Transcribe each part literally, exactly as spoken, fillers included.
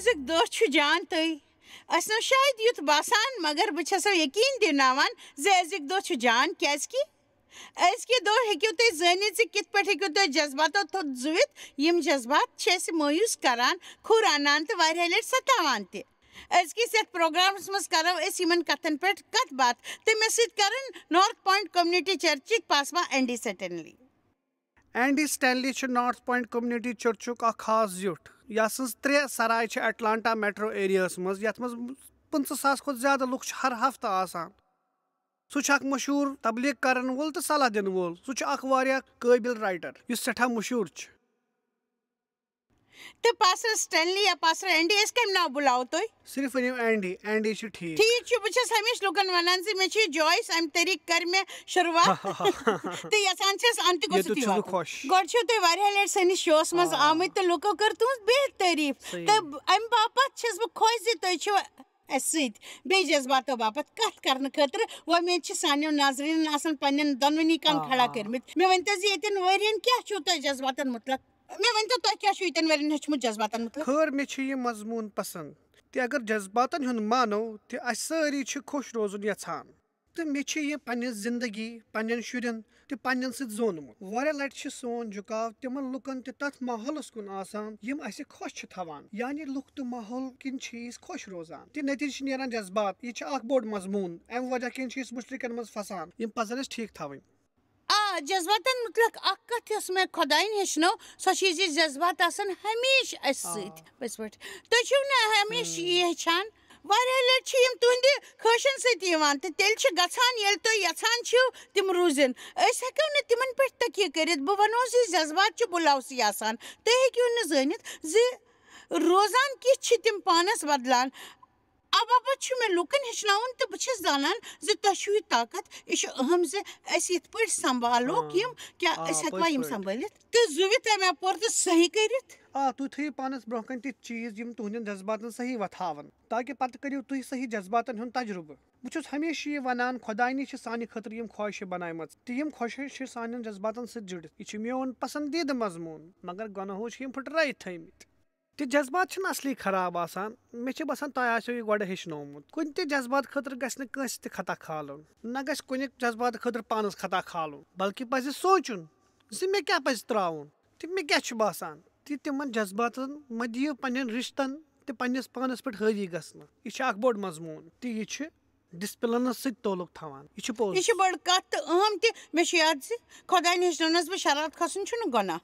أزیُک دۄہ چھُ جان تُہۍ۔ اَسہِ نہٕ شاید یُتھ باسان، مگر بہٕ چھَسو یقیٖن دِناوان زِ أزیُک دۄہ چھُ جان، کیٛازِکہِ أزکہِ دۄہ ہیٚکِو تُہۍ زٲنِتھ زِ کِتھ پٲٹھۍ ہیٚکِو تُہۍ جذباتو تھوٚد زُوِتھ۔ یِم جذبات چھِ اَسہِ مایوٗس کران، کھُر اَنان تہٕ واریاہ لَٹہِ ستاوان تہِ۔ أزکِس یَتھ پروگرامَس منٛز کرو أسۍ یِمَن کَتھَن پٮ۪ٹھ کَتھ باتھ تہٕ مےٚ سۭتۍ کَرَن نارتھ پوینٹ کمیونٹی چرچٕکۍ پاسبان اینڈی سٹینلی۔ اینڈی سٹینلی چھُ نارتھ پوینٹ کمیونٹی چرچُک اکھ خاص زیُٹھ، یسٕنز ترٛےٚ سراے چھِ اٹلانٹا میٹرو ایریاہس منٛز، یتھ منٛز پٕنٛژٕہ ساس کھۄتہٕ زیادٕ لُکھ چھِ ہر ہفتہٕ آسان۔ سُہ چھُ اکھ مشہوٗر تبلیغ کرن وول تہٕ صلاح دِنہٕ وول۔ سُہ چھُ اکھ واریاہ قٲبِل رائٹر یُس سٮ۪ٹھاہ مشہوٗر چھُ۔ تہٕ پاسٹر سٹینلی یا پاسٹر اینڈی، أسۍ کَمہِ ناو بُلاوو تُہۍ؟ صرف ؤنِو اینڈی، اینڈی چھُ ٹھیٖک۔ ٹھیٖک چھُ، بہٕ چھَس ہمیشہِ لُکَن وَنان زِ مےٚ چھِ یہِ جویِس، اَمہِ طریٖقہٕ کَرِ مےٚ شروٗعات۔ تہٕ یَژھان چھَس اَنتہِ گوٚژھُتھ ییٚتیُتھ یہِ چھُس بہٕ واتُن۔ خۄش۔ گۄڈٕ چھِو تُہۍ واریاہ لَٹہِ سٲنِس شوَس منٛز آ۔ آمٕتۍ تہٕ لُکو کٔر تُہٕنٛز بے تعٲریٖف۔ صحیح۔ تہٕ اَمہِ باپَتھ چھَس بہٕ خۄش زِ تُہۍ چھِو اَسہِ سۭتۍ بیٚیہِ جذباتو باپَتھ کَتھ کَرنہٕ خٲطرٕ۔ وۄمید چھِ سانیو ناظریٖنَن آسَن پنٛنٮ۪ن دۄنوٕنی کَن آ، کھڑا آ۔ کٔرمٕتۍ۔ مےٚ ؤنۍ تو زِ ییٚتٮ۪ن ؤرۍ یَن کیٛاہ چھُو تۄہہِ جذباتَن مُتلق؟ مےٚ ؤنۍ تو، تۄہہِ کیٛاہ چھُو ییٚتٮ۪ن ؤرۍ یَن ہیوٚچھمُت جذباتَن مُتلق؟ خٲر، مےٚ چھُ یہِ مضموٗن پسنٛد تہِ اگر جذباتن ہُنٛد مانو تہِ، اسہِ سٲری چھِ خۄش روزُن یژھان۔ تہٕ مےٚ چھُ یہِ پننہِ زندگی، پننٮ۪ن شُرٮ۪ن تہٕ پننٮ۪ن سۭتۍ زونمُت۔ واریاہ لٹہِ چھِ سون جُکاو تِمن لُکن تہٕ تتھ ماحولس کُن آسان، یِم اسہِ خۄش چھِ تھاوان۔ یعنی، لُکھ تہٕ ماحول کِنۍ چھِ أسۍ خۄش روزان۔ تہٕ نتیجہٕ چھِ نیران جذبات۔ یہِ چھُ اکھ بوٚڑ مضموٗن۔ امہِ وجہ کِنۍ چھِ أسۍ مُشکِلن منٛز پھسان۔ یِم پزن اسہِ ٹھیٖک تھاوٕنۍ۔ آ، جذباتن مُتلق اکھ کتھ یۄس مےٚ خۄداین ہیٚچھنٲو، سۄ چھِ یہِ زِ جذبات آسن ہمیشہِ اسہِ آ۔ سۭتۍ۔ پٔزۍ پٲٹھۍ۔ تُہۍ چھِو نہٕ ہمیشہِ ہم۔ یہِ ہیٚچھان۔ واریاہ لٹہِ چھِ یِم تُہنٛدِ خٲہشن سۭتۍ یِوان تہٕ تیٚلہِ چھِ گژھان، ییٚلہِ تُہۍ یژھان چھِو تِم روٗزِن۔ أسۍ ہیٚکو نہٕ تِمن پٮ۪ٹھ تقیہ کٔرِتھ۔ بہٕ ونو زِ جذبات چھِ بُلاوسٕے آسان۔ تُہۍ ہیٚکِو نہٕ زٲنِتھ زِ روزان کِتھ چھِ تِم پانس بدلان۔ اَوٕ باپتھ چھُ مےٚ لوٗکن ہیٚچھناوُن تہٕ بہٕ چھَس زانان زِ تۄہہِ چھُو یہِ طاقت۔ یہِ چھُ اہم زِ أسۍ یِتھ پٲٹھۍ سنبھالوکھ آ، یِم، کیٛاہ آ، أسۍ ہیٚکوا پٔزۍ یِم پٲٹھۍ۔ سنبھٲلِتھ تہٕ زُوِتھ اَمہِ اپور تہٕ صحیح کٔرِتھ؟ آ، تُہۍ تھٲیِو پانَس برٛونٛہہ کَنہِ تِتھۍ چیٖز یِم تُہنٛدٮ۪ن جذباتَن صحیح وۄتھاوَن، تاکہِ پَتہٕ کٔرِو تُہۍ صحیح جذباتَن ہُنٛد تجرُبہٕ۔ بہٕ چھُس ہمیشہِ یہِ وَنان، خۄداے نِش چھِ سانہِ خٲطرٕ یِم خواہشہِ بَنایمَژٕ، تہٕ یِم خواہشہِ چھِ سانٮ۪ن جذباتَن سۭتۍ جُڑِتھ۔ یہِ چھُ میون پسنٛدیٖدٕ مضموٗن، مگر گۄناہو چھِ یِم پھٕٹرٲیِتھ تھٲومٕتۍ۔ تہٕ جذبات چھِنہٕ اصلی خراب آسان۔ مےٚ چھِ باسان، تۄہہِ آسیو یہِ گۄڈٕ ہیٚچھنومُت۔ کُنہِ تہِ جذبات خٲطرٕ گژھِ نہٕ کٲنٛسہِ تہِ خطا کھالُن، نہ گژھِ کُنہِ جذبات خٲطرٕ پانَس خطا کھالُن، بلکہِ پَزِ سونٛچُن زِ مےٚ کیٛاہ پَزِ ترٛاوُن تہٕ مےٚ کیٛاہ چھُ باسان۔ تہٕ تِمَن جذباتَن مہ دِیِو پنٛنٮ۪ن رِشتَن تہٕ پنٛنِس پانَس پٮ۪ٹھ حٲوی گژھنہٕ۔ یہِ چھُ اکھ بوٚڑ مضموٗن تہٕ یہِ چھِ ڈسپلنس سۭتۍ تعلق تھاوان۔ یہِ چھُ پوٚز۔ یہِ چھِ بٔڑ کتھ تہٕ اہم تہِ۔ مےٚ چھُ یاد زِ خۄداین ہیٚچھنٲونس بہٕ شرارت کھسُن چھُنہٕ گۄناہ۔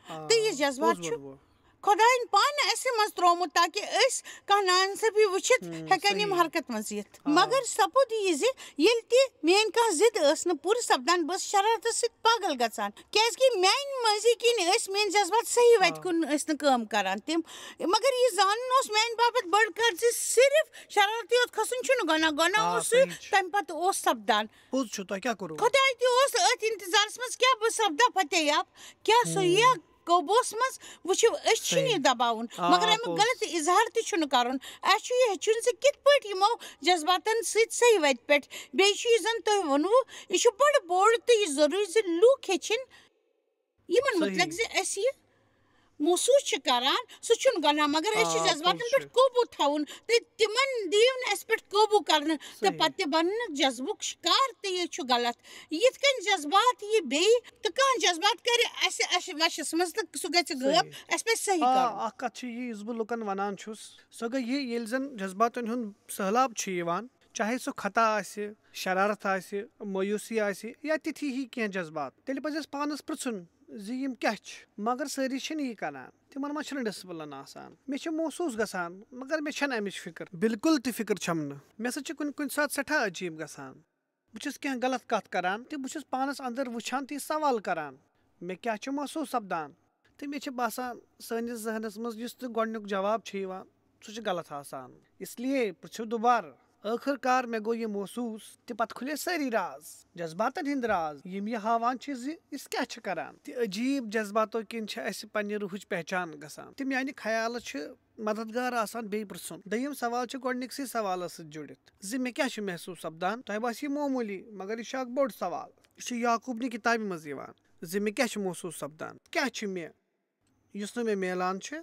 آ، تہٕ یہِ جذبات پوٚز چھُ ووٚن وۄنۍ۔ خۄداین پانہٕ اسہِ منٛز ترٛوومُت، تاکہِ أسۍ کانٛہہ ناانصٲفی وٕچھِتھ ہم، ہٮ۪کن یِم صحیح۔ حرکت منٛز یِتھ۔ آ۔ مگر سپُد یہِ زِ ییٚلہِ تہِ میٲنۍ کانٛہہ ضد ٲس نہٕ پوٗرٕ سپدان، بہٕ ٲسٕس شرارتس سۭتۍ پاگل گژھان، کیازِ کہِ میانہِ مٔنٛزی کِنۍ ٲسۍ میٲنۍ جذبات صحیح وتہِ آ۔ کُن ٲسۍ نہٕ کٲم کران تِم۔ مگر یہِ زانُن اوس میانہِ باپتھ بٔڑ کتھ زِ صرف شرارتی یوت کھسُن چھُنہٕ گۄناہ، گۄناہ آ، اوس سُہ صحیح چھُ۔ تَمہِ پتہٕ اوس سپدان۔ پوٚز چھُ، تۄہہِ کیٛاہ کوٚروٕ؟ خۄداے تہِ اوس أتھۍ انتظارس منٛز، کیٛاہ بہٕ سپدا فتح یاب؟ کیٛاہ سُہ ہم۔ یِیا قوبوٗہس منٛز؟ وٕچھِو، أسۍ چھِنہٕ یہِ صحیح۔ دباوُن، آ، مگر آ، اَمیُک پوٚز۔ غلط اظہار تہِ چھُنہٕ کرُن۔ اَسہِ چھُ یہِ ہیٚچھُن زِ کِتھ پٲٹھۍ یِمو جذباتن سۭتۍ صحیح وتہِ پٮ۪ٹھ۔ بیٚیہِ چھُ یہِ زن تۄہہِ ووٚنوٕ، یہِ چھُ بڑٕ بوٚڑ تہٕ یہِ ضروٗری زِ لوٗکھ ہیٚچھِن یِمن صحیح۔ مُتعلق زِ أسۍ یہِ محسوٗس چھِ کران، سُہ چھُنہٕ گۄناہ، مگر أسۍ چھِ آ، جذباتن پوٚز پٮ۪ٹھ چھُ۔ قوبوٗ تھاوُن تہٕ تِمن دِیِو نہٕ اَسہِ پٮ۪ٹھ قوبوٗ کرنہٕ تہٕ صحیح۔ پتہٕ تہِ بننہٕ جذبُک شکار، تہٕ یہِ چھُ غلط۔ یِتھ کٔنۍ جذبات یہِ بیٚیہِ تہٕ کانٛہہ جذبات کرِ اَسہِ، اَسہِ وَشَس منٛز تہٕ سُہ گژھِ غٲب، صحیح۔ اَسہِ پَزِ صحیح آ، کرُن۔ اکھ کتھ چھِ یہِ، یُس بہٕ لُکن ونان چھُس، سۄ گٔے یہِ، ییٚلہِ زن جذباتن ہُنٛد سٔہلاب چھُ یِوان، چاہے سُہ خطا آسہِ، شرارت آسہِ، مایوسی آسہِ یا تِتھی ہی کینٛہہ جذبات، تیٚلہِ پزِ اَسہِ پانس پرژھُن زِ یِم کیٛاہ چھِ۔ مگر سٲری چھِنہٕ یہِ کران، تِمن منٛز چھِنہٕ ڈسپلن آسان۔ مےٚ چھِ محسوٗس گژھان، مگر مےٚ چھَنہٕ اَمِچ فِکر، بالکل تہِ فِکر چھَم نہٕ۔ مےٚ سۭتۍ چھِ کُنہِ کُنہِ ساتہٕ سٮ۪ٹھاہ عجیٖب گژھان۔ بہٕ چھُس کینٛہہ غلط کتھ کران تہٕ بہٕ چھُس پانس اندر وٕچھان تہٕ یہِ سوال کران، مےٚ کیٛاہ چھُ محسوٗس سپدان؟ تہٕ مےٚ چھِ باسان، سٲنِس ذہنس منٛز یُس تہِ گۄڈٕنیُک جواب چھُ یِوان، سُہ چھُ غلط آسان۔ اس لیے پرٛژھِو دُبارٕ۔ ٲخٕر کار مےٚ گوٚو یہِ محسوٗس تہٕ پتہٕ کھُلے سٲری راز، جذباتن ہٕنٛدۍ راز، یِم یہِ ہاوان چھِ زِ أسۍ کیٛاہ چھِ کران۔ تہٕ عجیٖب جذباتو کِنۍ چھِ اَسہِ پننہِ روحٕچ پہچان گژھان۔ تہٕ میانہِ خیالہٕ چھِ مددگار آسان بیٚیہِ پرژھُن۔ دوٚیِم سوال چھُ گۄڈٕنِکسٕے سوالس سۭتۍ جُڑِتھ زِ مےٚ کیٛاہ چھُ محسوٗس سپدان؟ تۄہہِ باسہِ یہِ معموٗلی، مگر یہِ چھُ اکھ بوٚڑ سوال۔ یہِ چھُ یعقوٗب نہِ کِتابہِ منٛز یِوان زِ مےٚ کیٛاہ چھُ محسوٗس سپدان؟ کیٛاہ چھُ مےٚ، یُس نہٕ مےٚ میلان چھُ؟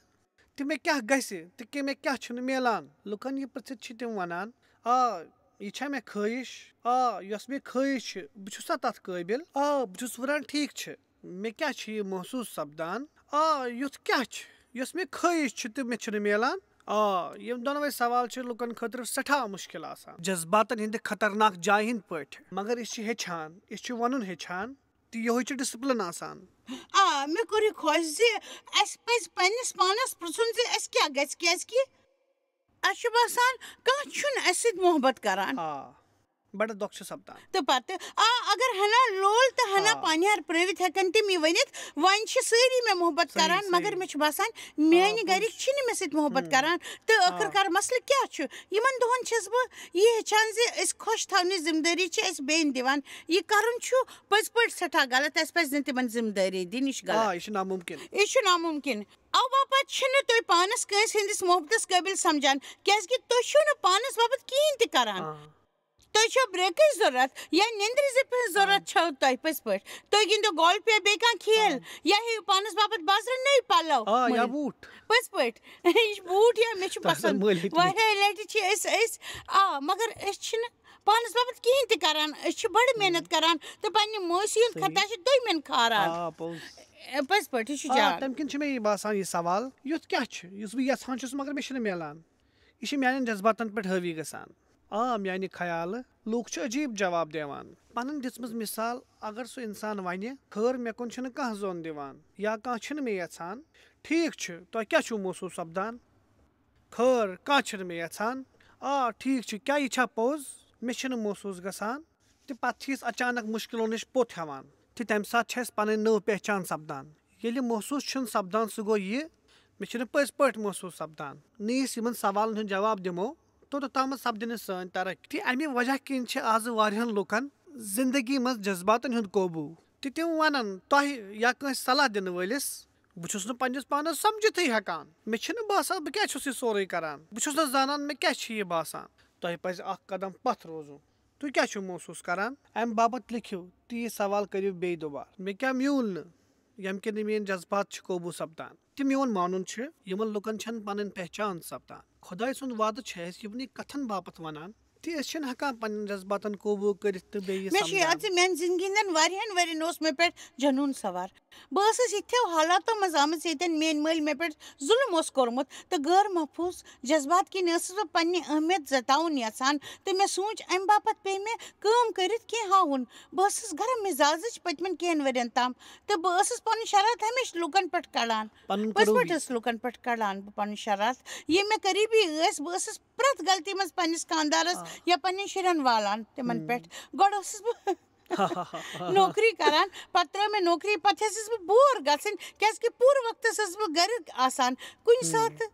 تہٕ مےٚ کیٛاہ گژھِ تہٕ کہِ مےٚ کیٛاہ چھُنہٕ میلان؟ لُکَن یہِ پرٛژھِتھ چھِ تِم وَنان، آ، یہِ چھا مےٚ خٲہِش؟ آ، یۄس مےٚ خٲہِش چھِ، بہٕ چھُسا تَتھ قٲبِل؟ آ، بہٕ چھُس وَنان، ٹھیٖک چھِ، مےٚ کیٛاہ چھِ یہِ محسوٗس سَپدان؟ آ، یُتھ کیٛاہ چھِ، یۄس مےٚ خٲہِش چھِ تہٕ مےٚ چھُنہٕ میلان؟ آ، یِم دۄنوَے سوال چھِ لُکَن خٲطرٕ سٮ۪ٹھاہ مُشکِل آسان، جذباتَن ہِنٛدِ خطرناک جایہِ ہِنٛدۍ پٲٹھۍ۔ مگر أسۍ چھِ ہیٚچھان، أسۍ چھِ وَنُن ہیٚچھان تہٕ یِہوٚے چھُ ڈِسپلِن آسان۔ آ، مےٚ کوٚر یہِ خۄش زِ اَسہِ پَزِ پنٛنِس پانَس پرٛژھُن زِ اَسہِ کیٛاہ گژھِ، کیٛازِکہِ اَسہِ چھُ باسان، کانٛہہ چھُنہٕ اَسہِ سۭتۍ محبت کران۔ آ، بڑٕ دۄکھ چھُ سپدان۔ تہٕ پتہٕ، آ، اگر ہنا لول تہٕ ہنا آ۔ پانیار پرٲوِتھ ہٮ۪کن تِم یہِ ؤنِتھ، وۄنۍ چھِ سٲری مےٚ محبت صحیح، کران، صحیح۔ مگر مےٚ چھُ باسان، آ، میٲنۍ پوٚز۔ گرِکۍ چھِنہٕ مےٚ سۭتۍ محبت ہُم۔ کران۔ تہٕ آ۔ ٲخٕر کار مسلہٕ کیٛاہ چھُ؟ یِمن دۄہن چھَس بہٕ یہِ ہیٚچھان زِ أسۍ خۄش تھاونٕچ ذمہٕ دٲری چھِ اَسہِ بیٚنہِ دِوان۔ یہِ کرُن چھُ پٔزۍ پٲٹھۍ سٮ۪ٹھاہ غلط، اَسہِ پَزِ نہٕ تِمن ذمہٕ دٲری دِنۍ، یہِ چھُ غلط۔ آ، یہِ چھُ نامُمکِن۔ یہِ چھُ نامُمکِن۔ اَوٕ باپتھ چھِنہٕ تُہۍ پانَس کٲنٛسہِ ہٕنٛدِس محبتَس قٲبِل سمجھان، کیٛازِکہِ تُہۍ چھِو نہٕ پانَس باپتھ کِہیٖنۍ تہِ کران۔ آ۔ تۄہہِ چھو break-ٕچ ضروٗرت یا نیٚنٛدرِ زِ پٮ۪ٹھ ضروٗرت آ۔ چھو تۄہہِ پٔزۍ پٲٹھۍ؟ تُہۍ گِنٛدِو گولف یا بیٚیہِ کانٛہہ کھیل آ۔ یا ہیٚیِو پانَس باپتھ بازرٕ نٔوۍ پَلو آ، یا مٔلۍ۔ بوٗٹھ۔ پٔزۍ پٲٹھۍ۔ یہِ چھِ بوٗٹھ یا مےٚ چھُ تۄہہِ آسَن پَسنٛد۔ مٔلۍ ہیٚتمٕتۍ۔ واریاہ لَٹہِ چھِ أسۍ، أسۍ، آ، مگر أسۍ چھِنہٕ پانَس باپتھ کِہیٖنۍ تہِ کران۔ أسۍ چھِ بَڑٕ ہُم۔ محنت کران تہٕ پنٛنہِ مٲسی ہُنٛد صحیح۔ خطا چھِ تُہۍ مےٚ کھاران۔ آ، پوٚز۔ اے، پٔزۍ پٲٹھۍ، یہِ چھُ آ، جان۔ تَمہِ کِنۍ چھُ مےٚ یہِ باسان، یہِ سوال، یُتھ کیٛاہ چھُ، یُس بہٕ یَژھان چھُس، مگر مےٚ چھُنہٕ میلان۔ یہِ چھُ میٛانٮ۪ن جذباتَن پٮ۪ٹھ حٲوی گژھان۔ عام، یعنی خیالہٕ، لوٗکھ چھِ عجیٖب جواب دِوان۔ پَنٕنۍ دِژمٕژ مِثال، اگر سُہ اِنسان وَنہِ، "خٲر، مےٚ کُن چھُنہٕ کانٛہہ زوٚن دِوان، یا کانٛہہ چھُنہٕ مےٚ یَژھان"، ٹھیٖک چھُ، تۄہہِ کیٛاہ چھُو محسوٗس سَپدان؟ خٲر، کانٛہہ چھُنہٕ مےٚ یَژھان۔ آ، ٹھیٖک چھُ، کیٛاہ یہِ چھا پوٚز؟ مےٚ چھُنہٕ محسوٗس گژھان۔ تہٕ پَتہٕ چھِ أسۍ اچانک مُشکِلو نِش پوٚت ہٮ۪وان۔ تہٕ تَمہِ ساتہٕ چھِ اَسہِ پَنٕنۍ نٔو پہچان سَپدان۔ ییٚلہِ محسوٗس چھُنہٕ سَپدان، سُہ گوٚو یہِ، مےٚ چھُنہٕ پٔزۍ پٲٹھۍ محسوٗس سَپدان۔ نہٕ أسۍ یِمَن سوالَن ہُنٛد جواب دِمو، توٚتَتھ تامَتھ سَپدِ نہٕ سٲنۍ ترقی۔ تہٕ اَمہِ وجہ کِنۍ چھِ آزٕ واریاہَن لُکَن زِندگی منٛز جذباتَن ہُنٛد قوبوٗ۔ تہٕ تِم وَنَن تۄہہِ یا کٲنٛسہِ صلاح دِنہٕ وٲلِس، بہٕ چھُس نہٕ پنٛنِس پانَس سَمجھِتھٕے ہٮ۪کان۔ مےٚ چھِنہٕ باسان بہٕ کیٛازِ چھُس یہِ سورُے کران۔ بہٕ چھُس نہٕ زانان مےٚ کیٛاہ چھِ یہِ باسان۔ تۄہہِ پَزِ اَکھ قدم پَتھ روزُن۔ تُہۍ کیٛاہ چھِو محسوٗس کران؟ اَمہِ باپتھ لیکھِو تہٕ یہِ سوال کٔرِو بیٚیہِ دُبارٕ۔ مےٚ کیٛاہ میوٗل نہٕ، ییٚمہِ کِنۍ نہٕ میٛٲنۍ جذبات چھِ قوبوٗ سَپدان؟ تہٕ میون مانُن چھُ، یِمَن لُکَن چھَنہٕ پَنٕنۍ پہچان سَپدان۔ خۄداے سُنٛد وعدٕ چھُ اَسہِ یِمنٕے کَتھَن باپتھ وَنان، تہٕ أسۍ چھِنہٕ ہٮ۪کان پنٛنٮ۪ن جذباتَن قوبوٗ کٔرِتھ تہٕ بیٚیہِ یہِ مےٚ چھُ یاد سَمجھان۔ زِ میٛانہِ زِندگی ہِنٛدٮ۪ن واریاہَن ؤرِین اوس مےٚ پٮ۪ٹھ جنوٗن سوار۔ بہٕ ٲسٕس یِتھیو حالاتو منٛز آمٕژ، ییٚتٮ۪ن میٛٲنۍ مٲلۍ مےٚ پٮ۪ٹھ ظُلُم اوس کوٚرمُت، تہٕ غٲر محفوٗظ جذبات کِنۍ ٲسٕس بہٕ پنٛنہِ اہمیت جتاوُن یَژھان، تہٕ مےٚ سوٗنٛچ، اَمہِ باپتھ پیٚیہِ مےٚ کٲم کٔرِتھ کینٛہہ ہاوُن۔ بہٕ ٲسٕس گرم مِزازٕچ پٔتمٮ۪ن کینٛہَن ؤرِین تام، تہٕ بہٕ ٲسٕس پَنُن شرارت ہمیشہِ لُکَن پٮ۪ٹھ کَڑان۔ پَنُن پٔزۍ پٲٹھۍ کروگی۔ ٲسٕس لُکَن پٮ۪ٹھ کَڑان بہٕ پَنُن شرارت۔ یِم مےٚ قریٖبی ٲسۍ، بہٕ ٲسٕس پرٛٮ۪تھ غلطی منٛز پنٛنِس خانٛدارَس آ۔ یا پنٛنٮ۪ن شُرٮ۪ن والان تِمَن ہُم۔ پٮ۪ٹھ۔ گۄڈٕ ٲسٕس بہٕ نوکری کران، پتہٕ ترٲو مےٚ نوکری، پتہٕ ہیٚژٕس بہٕ بور گژھٕنۍ، کیازِ کہِ پوٗرٕ وقتس ٲسٕس بہٕ گرِ آسان، کُنہِ ہُم۔ ساتہٕ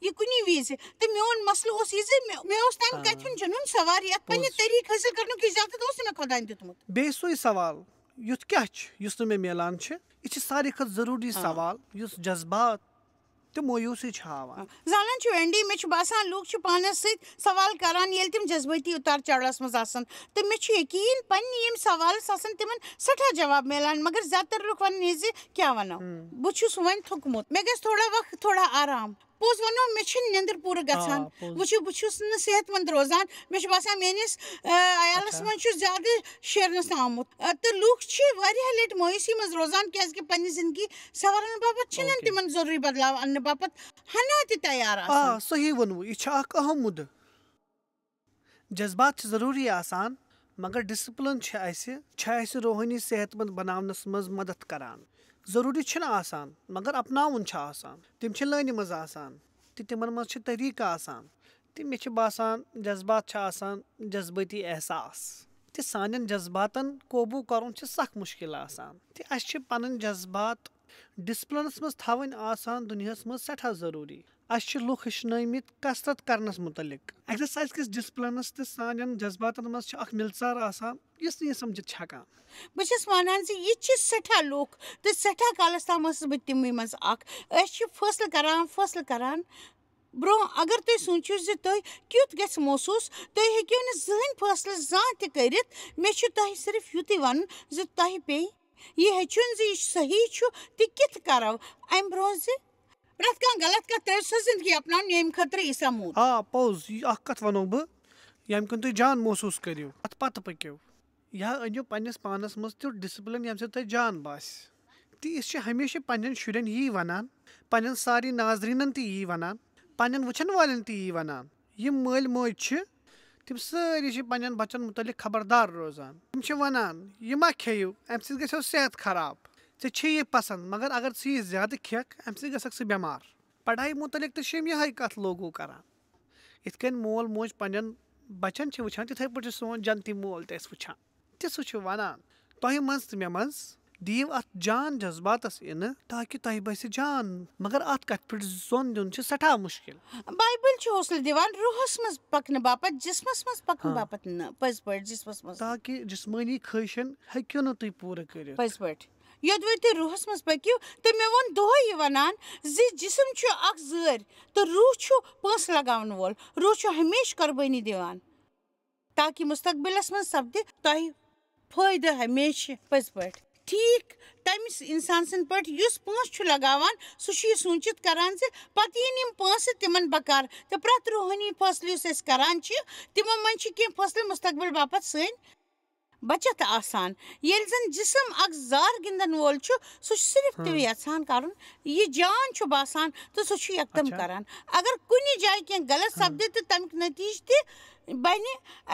یہِ کُنہِ وِزِ۔ تہٕ میون مسلہٕ اوس یہِ زِ مےٚ، مےٚ اوس تمہِ آ۔ کتھِ ہُنٛد جنون سوار، یتھ پننہِ پوٚز۔ طریقہٕ حٲصِل کرنُک اجازت اوس نہٕ مےٚ خۄداین دیُتمُت۔ بیٚیہِ سُے سوال، یُتھ کیٛاہ چھُ، یُس نہٕ مےٚ میلان چھُ؟ یہِ چھُ ساروی کھۄتہٕ ضروٗری آ۔ سوال، یُس جذبات تہٕ مویوٗسی چھِ ہاوان۔ زانان چھِو، اینڈی، مےٚ چھُ باسان، لوٗکھ چھِ پانَس سۭتۍ سوال کران، ییٚلہِ تِم جذبٲتی اُتار چڑھوَس منٛز آسَن۔ تہٕ مےٚ چھُ یقیٖن، پننہِ ییٚمہِ سوالَس آسَن تِمَن سٮ۪ٹھاہ جواب میلان، مگر زیادٕ تر لوٗکھ وَنَن یہِ زِ، "کیٛاہ وَنو؟ ہم۔ بہٕ چھُس وۄنۍ تھوٚکمُت، مےٚ گژھِ تھوڑا وقت، تھوڑا آرام۔" پوٚز وَنو، مےٚ چھِنہٕ نیٚنٛدٕر پوٗرٕ گژھان۔ آ، پوٚز۔ وٕچھِو، بہٕ چھُس نہٕ صحت مند روزان، مےٚ چھُ باسان، میٲنِس، آ، عیالَس اچھا۔ منٛز چھُ زیادٕ شیرنَس آمُت۔ آ، تہٕ لوٗکھ چھِ واریاہ لَٹہِ مایوٗسی منٛز روزان، کیازِ کہِ پننہِ زندگی سنوارنہٕ باپتھ چھِنہٕ اوکے۔ تِمن ضروٗری بدلاو اننہٕ باپتھ ہنا تہِ تیار آ، آسان۔ صحیح ووٚنوٕ، یہِ چھُ اکھ اہم مُدٕ۔ جذبات چھِ ضروٗری آسان، مگر ڈسپلن چھِ اَسہِ، چھِ اَسہِ روحٲنی صحت مند بناونس منٛز مدد کران۔ ضروٗری چھِنہٕ آسان، مگر اپناوُن چھُ آسان۔ تِم چھِ لٲنہِ منٛز آسان، تہٕ تِمن منٛز چھِ طریٖقہٕ آسان۔ تہٕ مےٚ چھِ باسان، جذبات چھِ آسان جذبٲتی احساس۔ تہٕ سانٮ۪ن جذباتن قوبوٗ کرُن چھُ سخ مُشکِل آسان۔ تہٕ اَسہِ چھِ پنٕنۍ جذبات ڈسپلنس منٛز تھاوٕنۍ آسان دُنیاہس منٛز سٮ۪ٹھاہ ضروٗری۔ اَسہِ چھِ لُکھ ہیٚچھنٲومٕتۍ کثرت کرنس مُتعلق۔ ایکسرسائز کِس ڈسپلنس تہٕ سانٮ۪ن جذباتن منٛز چھِ اکھ مِلژار آسان، یُس نہٕ یہِ سمجھِتھ چھِ ہٮ۪کان۔ بہٕ چھَس وَنان زِ یہِ چھِ سٮ۪ٹھاہ لوٗکھ تہٕ سٮ۪ٹھاہ کالس تام ٲسٕس بہٕ تِموٕے منٛز اکھ۔ أسۍ چھِ فٲصلہٕ کران، فٲصلہٕ کران۔ برٛونٛہہ اگر تُہۍ سوٗنٛچِو زِ تُہۍ کیُتھ گژھِ محسوٗس، تُہۍ ہیٚکِو نہٕ زٕہٕنۍ فٲصلہٕ زانٛہہ تہِ کٔرِتھ۔ مےٚ چھُ تۄہہِ صرف یُتُے وَنُن زِ تۄہہِ پیٚیہِ یہِ ہیٚچھُن زِ یہِ چھُ صحیح چھُ تہٕ کِتھ کرو۔ اَمہِ برٛونٛہہ زِ پرٛٮ۪تھ کانٛہہ غلط کَتھ ترٛٲوِو سۄ زِندگی اَپناونہٕ ییٚمہِ خٲطرٕ عیسیٰ موٗد۔ آ، پوٚز، یہِ اَکھ کَتھ وَنو بہٕ، ییٚمہِ کُن تُہۍ جان محسوٗس کٔرِو، اَتھ پَتہٕ پٔکِو۔ یا أنِو پنٛنِس پانَس منٛز تیُتھ ڈسپلن، ییٚمہِ سۭتۍ تۄہہِ جان باسہِ۔ تہٕ أسۍ چھِ ہمیشہِ پنٛنٮ۪ن شُرٮ۪ن یی وَنان، پنٛنٮ۪ن سارنٕے ناظریٖنَن تہِ یی وَنان، پنٛنٮ۪ن وٕچھَن والٮ۪ن تہِ یی وَنان۔ یِم مٲلۍ مٲج چھِ، تِم سٲری چھِ پنٛنٮ۪ن بَچَن مُتعلِق خبردار روزان۔ تِم چھِ وَنان، "یہِ ما کھیٚیِو، اَمہِ سۭتۍ گژھیو صحت خراب۔ ژےٚ چھے یہِ پَسنٛد، مگر اگر ژٕ یہِ زیادٕ کھٮ۪کھ، اَمہِ سۭتۍ گژھکھ ژٕ بٮ۪مار۔" پڑھایہِ مُتعلِق تہِ چھِ یِم یِہوٚے کَتھ لوگوٗ کَران۔ یِتھ کٔنۍ مول موج پنٛنٮ۪ن بَچَن چھِ وٕچھان، تِتھَے پٲٹھۍ چھِ سون جنتی مول تہِ اَسہِ وٕچھان۔ تِژھٕ چھِ وَنان، تۄہہِ منٛز تہٕ مےٚ منٛز دِیِو اَتھ جان جذباتَس اِنہٕ، تاکہِ تۄہہِ باسہِ جان۔ مگر اَتھ کَتھِ پٮ۪ٹھ زوٚن دیُن چھُ سٮ۪ٹھاہ مُشکِل۔ بایبل چھُ حوصلہٕ دِوان روحس منٛز پکنہٕ باپتھ، جسمس منٛز پکنہٕ ہاں۔ باپتھ نہٕ۔ پٔزۍ پٲٹھۍ جسمس منٛز۔ تاکہِ جسمٲنی خٲہشن ہیٚکِو نہٕ تُہۍ پوٗرٕ کٔرِتھ۔ پٔزۍ پٲٹھۍ۔ یوٚدوَے تُہۍ روحس منٛز پٔکِو، تہٕ مےٚ ووٚن دۄہے یہِ وَنان زِ جسم چھُ اکھ زٲرۍ تہٕ روح چھُ پونٛسہٕ لگاون وول۔ روح چھُ ہمیشہٕ قۄربٲنی دِوان، تاکہِ مستقبلس منٛز سپدِ تۄہہِ فٲیدٕ ہمیشہٕ۔ پٔزۍ پٲٹھۍ۔ ٹھیٖک تٔمِس اِنسان سٕنٛدۍ پٲٹھۍ یُس پونٛسہٕ چھُ لگاوان، سُہ چھُ یہِ سوٗنٛچِتھ کران زِ پتہٕ یِن یِم پونٛسہٕ تِمن بکار۔ تہٕ پرٛٮ۪تھ روحٲنی فٲصلہٕ یُس أسۍ کران چھِ، تِمو منٛز چھِ کینٛہہ فٲصلہٕ مستقبل باپتھ سٲنۍ بچت آسان۔ ییٚلہِ زن جسم اکھ زار گِنٛدن وول چھُ، سُہ چھُ صرف تہِ ہاں۔ یژھان کرُن، یہِ جان چھُ باسان تہٕ سُہ چھُ یکدم اچھا۔ کران۔ اگر کُنہِ جایہِ کینٛہہ غلط ہاں۔ سپدِ تہٕ تمیُک نتیجہٕ تہِ بنہِ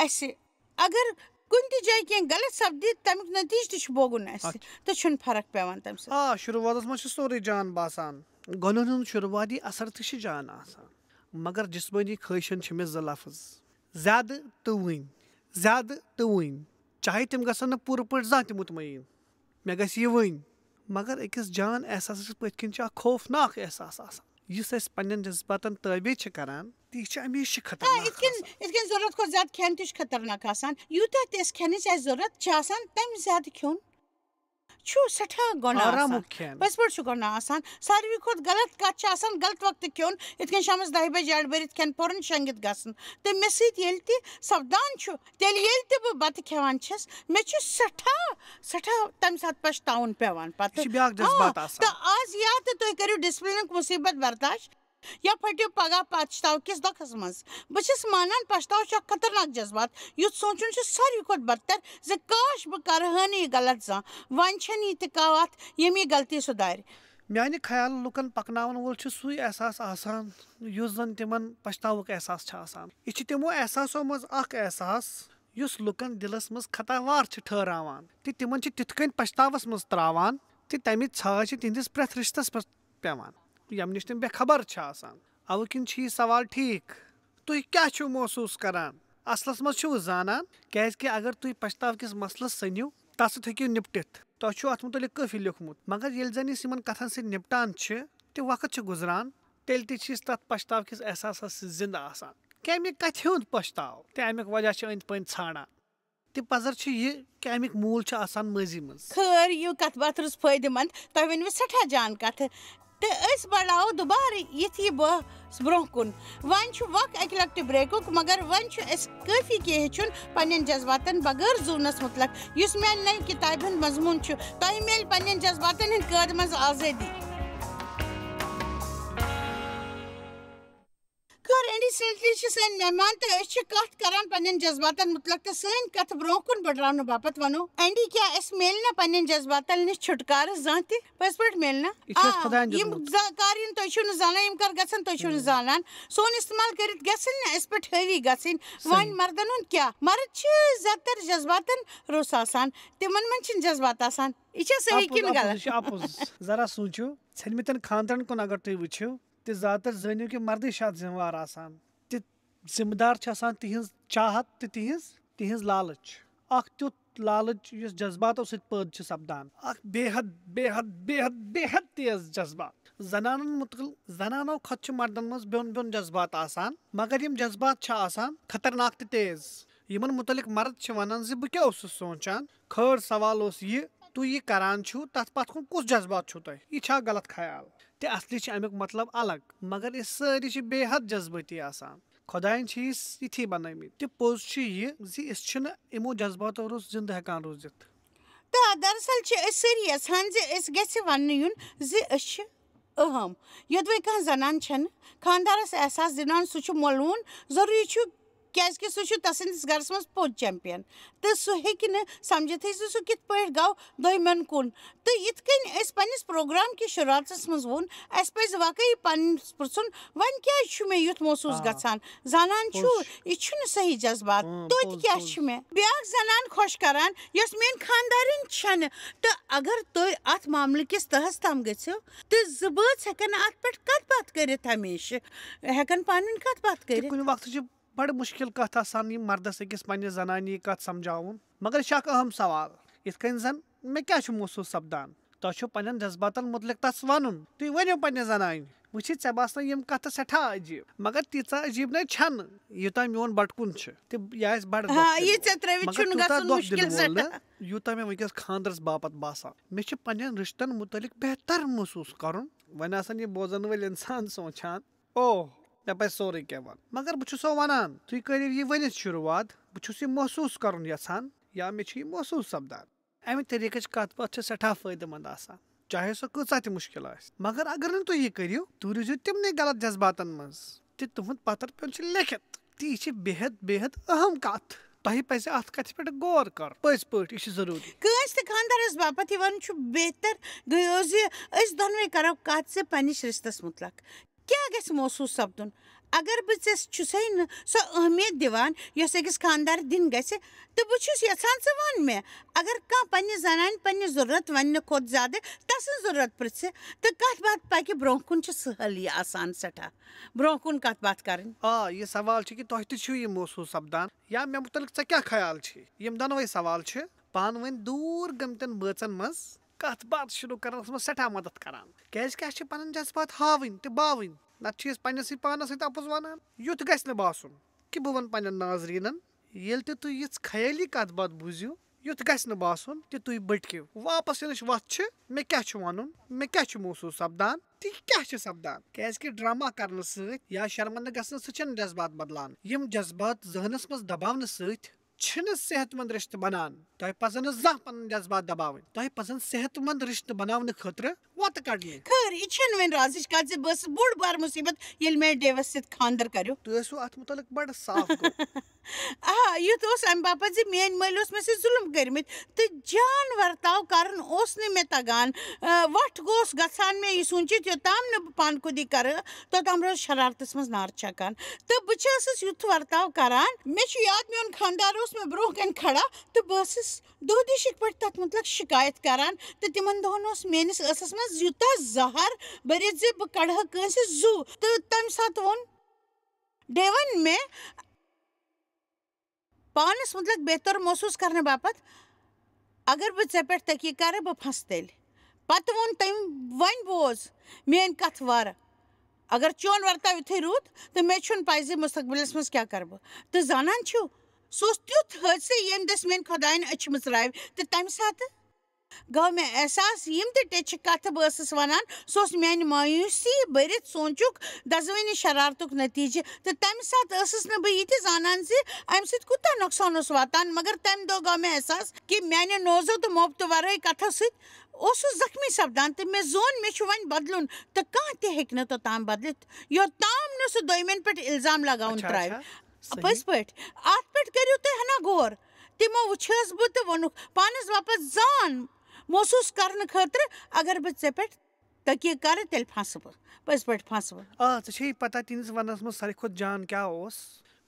اسہِ۔ اگر کُنہِ تہِ جایہِ کینٛہہ غلط سپدِ، تمیُک نتیجہٕ تہِ چھُ بوگُن اسہِ اچھا۔ تہٕ چھُنہٕ فرق پٮ۪وان تمہِ سۭتۍ۔ آ، شروٗعاتس منٛز چھُ سورُے جان باسان۔ گۄنہن ہُنٛد شروٗعاتی اثر تہِ چھُ جان آسان۔ مگر جسمٲنی خٲہشن چھِ مےٚ زٕ لفظ، زیادٕ تہٕ وٕنۍ۔ زیادٕ تہٕ وٕنۍ۔ چاہے تِم گژھن نہٕ پوٗرٕ پٲٹھۍ زانٛہہ تہِ مطمعین۔ مےٚ گژھِ یہِ وٕنۍ۔ مگر أکِس جان احساسَس پٔتھۍ کِنۍ چھُ اکھ خوفناک احساس آسان، یُس اَسہِ پننٮ۪ن جذباتن تٲبع چھِ کران، تہٕ یہِ چھُ ہمیشہِ آ، خطرناک یِتھ کٔنۍ، آسان۔ یِتھ کٔنۍ ضروٗرت کھۄتہٕ زیادٕ کھٮ۪ن تہِ چھُ خطرناک آسان۔ یوٗتاہ تہِ اَسہِ کھٮ۪نٕچ اَسہِ ضروٗرت چھِ آسان، تَمہِ زیادٕ کھیوٚن چھُ سٮ۪ٹھاہ گۄناہ آرامُک آسان۔ کھٮ۪ن۔ پٔزۍ پٲٹھۍ چھُ گۄناہ آسان۔ ساروی کھۄتہٕ غلط کَتھ چھِ آسان غلط وقتہٕ کھیوٚن، یِتھ کٔنۍ شامَس دَہہِ بَجہِ، ڈیڑِ بٔرِتھ کھٮ۪ن پھوراً شۄنٛگِتھ گژھُن۔ تہٕ مےٚ سۭتۍ ییٚلہِ تہِ سپدان چھُ، تیٚلہِ ییٚلہِ تہِ بہٕ بَتہٕ کھٮ۪وان چھَس، مےٚ چھُ سٮ۪ٹھاہ، سٮ۪ٹھاہ تَمہِ ساتہٕ پَشتاوُن پٮ۪وان پَتہٕ۔ یہِ چھُ بیٛاکھ جذبات آ، آسان۔ تہٕ آز یا تہٕ تُہۍ کٔرِو ڈسپلنُک مُصیٖبت برداشت، یا پھٔٹِو پگاہ پَشتاو کِس دۄکھَس منٛز۔ بہٕ چھَس مانان، پَشتاو چھُ اکھ خطرناک جذبات، یُتھ سونٛچُن چھُ ساروی کھۄتہٕ بدتر زِ کاش بہٕ کرٕ ہا نہٕ یہِ غلط زانٛہہ۔ وۄنۍ چھَنہٕ یہِ تہِ کَتھ، ییٚمہِ یہِ غلطی سُدھارِ۔ میانہِ خیال لُکن پکناون وول چھُ سُے احساس آسان، یُس زن تِمن پچھتاوُک احساس چھُ آسان۔ یہِ چھُ تِمو احساسو منٛز اکھ احساس، یُس لُکن دِلس منٛز خطاوار چھُ ٹھہراوان تہٕ تِمن چھُ تِتھ کٔنۍ پچھتاوس منٛز تراوان تہٕ تمِچ ژھاے چھِ تِہنٛدِس پرٛٮ۪تھ رشتس پٮ۪ٹھ پٮ۪وان، ییٚمہِ نِش تِم بے خبر چھِ آسان۔ اوٕ کِنۍ چھُ یہِ سوال ٹھیٖک، تُہۍ کیٛاہ چھِو محسوٗس کران؟ اصلس منٛز چھِو زانان، کیازِ کہِ اگر تُہۍ پچھتاو کِس مسلس سٔنِو، تس سۭتۍ ہیٚکِو نپٹِتھ۔ تۄہہِ چھُو اتھ مُتعلق کٲفی لیوٗکھمُت، مگر ییٚلہِ زن أسۍ یِمن کتھن سۭتۍ نپٹان چھِ تہٕ وقت چھُ گُزران، تیٚلہِ تہِ چھِ أسۍ تتھ پچھتاو کِس احساسس سۭتۍ زِندٕ آسان۔ کمہِ کتھِ ہُنٛد پچھتاو؟ تہٕ امیُک وجہ چھِ أنٛدۍ پٔنٛدۍ ژھانڈان۔ تہٕ پزر چھُ یہِ کہِ امیُک موٗل چھُ آسان مٲضی منٛز۔ خٲر، یہِ کتھ باتھ روٗز فٲیدٕ مند۔ تۄہہِ ؤنوٕ سٮ۪ٹھاہ جان کتھٕ۔ تہٕ أسۍ بڑاوو دُبارٕ یِتھ یہِ بحث برٛونٛہہ کُن۔ وۄنۍ چھُ وق اکہِ لۄکٹہِ بریکُک، مگر وۄنۍ چھُ اَسہِ کٲفی کینٛہہ ہیٚچھُن پننٮ۪ن جذباتن بغٲر زُونس مُتعلق، یُس میانہِ نوِ کِتابہِ ہُنٛد مضموٗن چھُ۔ تۄہہِ میلہِ پننٮ۪ن جذباتن ہٕنٛدِ قٲدٕ منٛز آزٲدی۔ خٲر، اینڈی سینٹلی چھِ سٲنۍ مہمان تہٕ أسۍ چھِ کتھ کران پننٮ۪ن جذباتن مُتعلق تہٕ سٲنۍ کتھ برٛونٛہہ کُن بڑراونہٕ باپتھ ونو، اینڈی، کیٛاہ اَسہِ میلہِ نا پننٮ۪ن جذباتن نِش چھُٹکارٕ زانٛہہ تہِ؟ پٔزۍ پٲٹھۍ میلہِ نا؟ یہِ چھُ اَسہِ آ، خۄدایَن یِم دیُتمُت۔ زا-، کار یِم تُہۍ چھِو نہٕ زانان، یِم کر گژھن تُہۍ چھِو نہٕ ہُم۔ زانان، سون استعمال کٔرِتھ گژھن نہٕ اَسہِ پٮ۪ٹھ حٲوی گژھٕنۍ۔ صحیح۔ وۄنۍ مردن ہُنٛد کیٛاہ؟ مرد چھِ زیادٕ تر جذباتن روٚس آسان، تِمن منٛز چھِنہٕ جذبات آسان۔ یہِ چھا صحیح اَپُز، کِنہٕ اَپُز، غلط؟ یہِ چھُ اَپُز۔ ذرا سوٗنٛچِو، ژھٮ۪نمٕتٮ۪ن خانٛدرن کُن اگر تُہۍ وٕچھِو، تہٕ زیادٕ تر زٲنِو کہِ مردٕے چھِ اَتھ ذمہٕ وار آسان۔ تہٕ ذمہٕ دار چھِ آسان تِہنٛز چاہت تہٕ تِہنٛز، تِہنٛز لالٕچ۔ اکھ تیُتھ لالٕچ یُس جذباتو سۭتۍ پٲدٕ چھِ سپدان۔ اکھ بے حد، بے حد، بے حد، بے حد تیز جذبات۔ زنانن مُتعلق، زنانو کھۄتہٕ چھِ مردن منٛز بیوٚن بیوٚن جذبات آسان، مگر یِم جذبات چھِ آسان خطرناک تہٕ تیز۔ یِمن مُتعلق مرد چھِ ونان زِ بہٕ کیٛاہ اوسُس سونٛچان؟ خٲر سوال اوس یہِ، تُہۍ یہِ کران چھِو، تتھ پتھ کُن کُس جذبات چھُو تۄہہِ؟ یہِ چھا غلط خیال؟ تہٕ اصلی چھِ امیُک مطلب الگ، مگر أسۍ سٲری چھِ بے حد جذبٲتی آسان۔ خۄدایَن چھِ أسۍ یِتھی بنٲومٕتۍ۔ تہٕ پوٚز چھُ یہِ زِ أسۍ چھِنہٕ یِمو جذباتو روٚس زِندٕ ہٮ۪کان روٗزِتھ۔ تہٕ دراصل چھِ أسۍ سٲری یژھان زِ أسۍ گژھِ وننہٕ یُن زِ أسۍ چھِ اہم۔ یوٚدوَے کانٛہہ زنان چھَنہٕ خانٛدارَس احساس دِوان سُہ چھُ ملوُن، ضروٗری چھُ، کیٛازِکہِ سُہ چھُ تَسٕنٛدِس گَرَس منٛز پوٚت چیمپین، تہٕ سُہ ہیٚکہِ نہٕ سَمجھِتھٕے زِ سُہ کِتھ پٲٹھۍ گوٚو دوٚیمٮ۪ن کُن۔ تہٕ یِتھ کٔنۍ اَسہِ پنٛنِس پروگرام کِس شروٗعاتَس منٛز ووٚن، اَسہِ پَزِ واقعی پنٛنِس پرٛژھُن، وۄنۍ کیٛازِ چھُ مےٚ یُتھ محسوٗس آ۔ گژھان؟ زانان چھُو، پوٚز۔ یہِ چھُنہٕ صحیح جذبات۔ اۭں، توتہِ پوٚز، کیٛاہ پوٚز۔ چھُ مےٚ؟ بیٛاکھ زنان خۄش کران، یۄس میٛٲنۍ خانٛدارِنۍ چھَنہٕ۔ تہٕ اگر تُہۍ اَتھ معاملہٕ کِس تہَس تام گٔژھِو، تہٕ زٕ بٲژ ہٮ۪کن اَتھ پٮ۪ٹھ کَتھ باتھ کٔرِتھ ہمیشہٕ، ہٮ۪کن پانہٕ ؤنۍ کَتھ باتھ تہٕ کٔرِتھ۔ کُنہِ وقتہٕ چھِ بڑٕ مُشکِل کَتھ آسان یہِ مردَس أکِس پنٛنہِ زنانہِ یہِ کَتھ سَمجھاوُن۔ مگر یہِ چھِ اَکھ اَہَم سوال۔ یِتھ کٔنۍ زَن مےٚ کیٛاہ چھُ محسوٗس سَپدان؟ تۄہہِ چھُو پنٛنٮ۪ن جذباتَن مُتعلِق تَس وَنُن۔ تُہۍ ؤنِو پنٛنہِ زنانہِ، وٕچھِو، ژےٚ باسنَے یِم کَتھٕ سٮ۪ٹھاہ عجیٖب، مگر تیٖژاہ عجیٖب نَے چھَنہٕ، یوٗتاہ میون بَٹکُن چھُ۔ تہٕ یہِ آسہِ بَڑٕ ہاں، دۄکھ یہِ دِنہٕ وول۔ ژےٚ ترٛٲوِتھ مگر چھُنہٕ تیوٗتاہ گژھُن دۄکھ مُشکِل دِنہٕ وول نہٕ، سٮ۪ٹھاہ۔ یوٗتاہ مےٚ وٕنکیٚس خانٛدرَس باپَتھ باسان۔ مےٚ چھِ پنٛنٮ۪ن رِشتَن مُتعلِق بہتر محسوٗس کَرُن۔ وۄنۍ آسَن یہِ بوزَن وٲلۍ اِنسان سونٛچان، اوہ، مےٚ پَزِ سورُے کینٛہہ وَنُن۔ مگر بہٕ چھُسو وَنان، تُہۍ کٔرِو یہِ ؤنِتھ شروٗعات، بہٕ چھُس یہِ محسوٗس کَرُن یَژھان یا مےٚ چھُ یہِ محسوٗس سَپدان۔ اَمہِ طریٖقٕچ کَتھ باتھ چھِ سٮ۪ٹھاہ فٲیدٕ مَنٛد آسان، چاہے سۄ کۭژاہ تہِ مُشکِل آسہِ۔ مگر اگر نہٕ تُہۍ یہِ کٔرِو، تُہۍ روٗزِو تِمنٕے غلط جذباتَن منٛز تہٕ تُہُنٛد پَتھر پیوٚن چھُ لیٚکھِتھ۔ تہٕ یہِ چھِ بے حد، بے حد اہم کَتھ۔ تۄہہِ پَزِ اَتھ کَتھِ پٮ۪ٹھ غور کَرُن۔ پٔزۍ پٲٹھۍ، یہِ چھِ ضروٗری۔ کٲنٛسہِ تہِ خانٛدارَس باپتھ یہِ وَنُن چھُ بہتر گٔیو زِ أسۍ دۄنوَے کَرو کَتھ زِ پنٛنِس رِشتَس مُتعلق کیٛاہ گژھِ محسوٗس سَپدُن۔ اگر بہٕ ژےٚ چھُسَے نہٕ سۄ اہمیت دِوان، یۄس أکِس خانٛدار دِنۍ گژھِ، تہٕ بہٕ چھُس یَژھان ژٕ وَن مےٚ، اگر کانٛہہ پنٛنہِ زنانہِ پنٛنہِ ضروٗرت وَننہٕ کھۄتہٕ زیادٕ تَسٕنٛز ضروٗرت پِرٛژھِ، تہٕ کَتھ باتھ پَکہِ برٛونٛہہ کُن، چھِ سہل یہِ آسان سٮ۪ٹھاہ برٛونٛہہ کُن کَتھ باتھ کَرٕنۍ۔ آ، یہِ سوال چھُ کہِ تۄہہِ تہِ چھُو یہِ محسوٗس سَپدان یا مےٚ مُتعلِق ژےٚ کیٛاہ خیال چھِ؟ یِم دۄنوَے سوال چھِ پانہٕ ؤنۍ دوٗر گٔمتٮ۪ن بٲژَن منٛز کَتھ باتھ شروٗع کَرنَس منٛز سٮ۪ٹھاہ مَدَد کَران، کیٛازِکہِ اَسہِ چھِ پَنٕنۍ جذبات ہاوٕنۍ تہٕ باوٕنۍ، نَتہٕ چھِ أسۍ پنٛنِسٕے پانَس سۭتۍ اَپُز وَنان۔ یُتھ گژھِ نہٕ باسُن کہِ بہٕ وَنہٕ پنٛنٮ۪ن ناظریٖنَن، ییٚلہِ تہِ تُہۍ یِژھ خیٲلی کَتھ باتھ بوٗزِو، یُتھ گژھِ نہٕ باسُن تہِ تُہۍ بٔٹکِو۔ واپس یِنٕچ وَتھ چھِ، مےٚ کیٛاہ چھُ وَنُن، مےٚ کیٛاہ چھُ محسوٗس سَپدان، تہِ کیٛاہ چھُ سَپدان۔ کیٛازِکہِ ڈرٛاما کَرنہٕ سۭتۍ یا شرمندٕ گژھنہٕ سۭتۍ چھِنہٕ جذبات بدلان۔ یِم جذبات ذہنَس منٛز دباونہٕ سۭتۍ چھِنہٕ صحت مند رِشتہٕ بنان۔ تۄہہِ پَزَن نہٕ زانٛہہ پَنٕنۍ جذبات دباوٕنۍ۔ تۄہہِ پَزَن صحت مند رِشتہٕ بناونہٕ خٲطرٕ وَتہٕ کَڑنہِ۔ خٲر، یہِ چھَنہٕ وۄنۍ رازٕچ کَتھ زِ بہٕ ٲسٕس بوٚڑ بار مُصیٖبت، ییٚلہِ مےٚ ڈیوَس سۭتۍ خانٛدر کَریو۔ تُہۍ ٲسِو اَتھ مُتعلِق بَڑٕ صاف گوٚو۔ آ، یُتھ اوس اَمہِ باپَتھ زِ میٛٲنۍ مٲلۍ اوس مےٚ سۭتۍ ظُلُم کٔرمٕتۍ تہٕ جان ورتاو کَرُن اوس نہٕ مےٚ تَگان۔ آ، وَٹھ گوس گژھان مےٚ یہِ سوٗنٛچِتھ، یوٚتام نہٕ بہٕ پانہٕ خودی کَرٕ، توٚتام روز شرارتَس منٛز نار چھَکان۔ تہٕ بہٕ چھَسَس یُتھ ورتاو کَران، مےٚ چھُ یاد، میون خانٛدار اوس مےٚ برٛونٛہہ کَنہِ کھڑا تہٕ بہٕ ٲسٕس دۄہ دِشِک پٲٹھۍ تَتھ مُتعلِق شِکایت کَران۔ تہٕ تِمَن دۄہَن اوس میٛٲنِس ٲسَس منٛز یوٗتاہ زَہر بٔرِتھ زِ بہٕ کَڑٕ ہا کٲنٛسہِ زُو۔ تہٕ تَمہِ ساتہٕ ووٚن ڈیوَن مےٚ، پانَس مُتعلِق بہتر محسوٗس کرنہٕ باپتھ، اگر بہٕ ژےٚ پٮ۪ٹھ تقیہ کرٕ، بہٕ پھنسہٕ تیٚلہِ۔ پتہٕ ووٚن تٔمۍ، وۄنۍ بوز میٲنۍ کتھ وارٕ۔ اگر چون ورتاو یِتھُے روٗد، تہٕ مےٚ چھُنہٕ پَے زِ مستقبلس منٛز کیٛاہ کرٕ بہٕ۔ تہٕ زانان چھِو، سُہ اوس تیُتھ حٲدثہٕ، ییٚمہِ دٔسۍ میٲنۍ خۄدایَن أچھ مٕژراوِ۔ تہٕ تَمہِ ساتہٕ گوٚو مےٚ احساس، یِم تہِ ٹیٚچھِ کتھٕ بہٕ ٲسٕس ونان، سُہ اوس میانہِ مایوسی بٔرِتھ سونچُک، دزوٕنہِ شرارتُک نتیجہٕ۔ تہٕ تمہِ ساتہٕ ٲسٕس نہٕ بہٕ یہِ تہِ زانان زِ امہِ سۭتۍ کوٗتاہ نۄقصان اوس واتان، مگر تمہِ دۄہ گوٚو مےٚ احساس کہِ میانہِ نوزو تہٕ محبتہٕ ورٲے کتھو سۭتۍ اوسُس زخمی سپدان، تہٕ مےٚ زون مےٚ چھُ وۄنۍ بدلُن، تہٕ کانٛہہ تہِ ہیٚکہِ نہٕ توٚتام بدلِتھ، یوٚتام نہٕ سُہ دوٚیمٮ۪ن پٮ۪ٹھ الزام لگاوُن اچھا، ترٛاوِ۔ اچھا، صحیح۔ پٔزۍ پٲٹھۍ، اتھ پٮ۪ٹھ کٔرِو تُہۍ ہنا غور۔ تِمو وٕچھٲس بہٕ تہٕ ووٚنُکھ، پانس باپتھ زان محسوٗس کرنہٕ خٲطرٕ، اگر بہٕ ژےٚ پٮ۪ٹھ تقیہ کرٕ، تیٚلہِ پھسہٕ بہٕ۔ پٔزۍ پٲٹھۍ پھسہٕ بہٕ۔ آ، ژےٚ چھےٚ یہِ پتہ تِہنٛدِس وننس منٛز ساروی کھۄتہٕ جان کیٛاہ اوس؟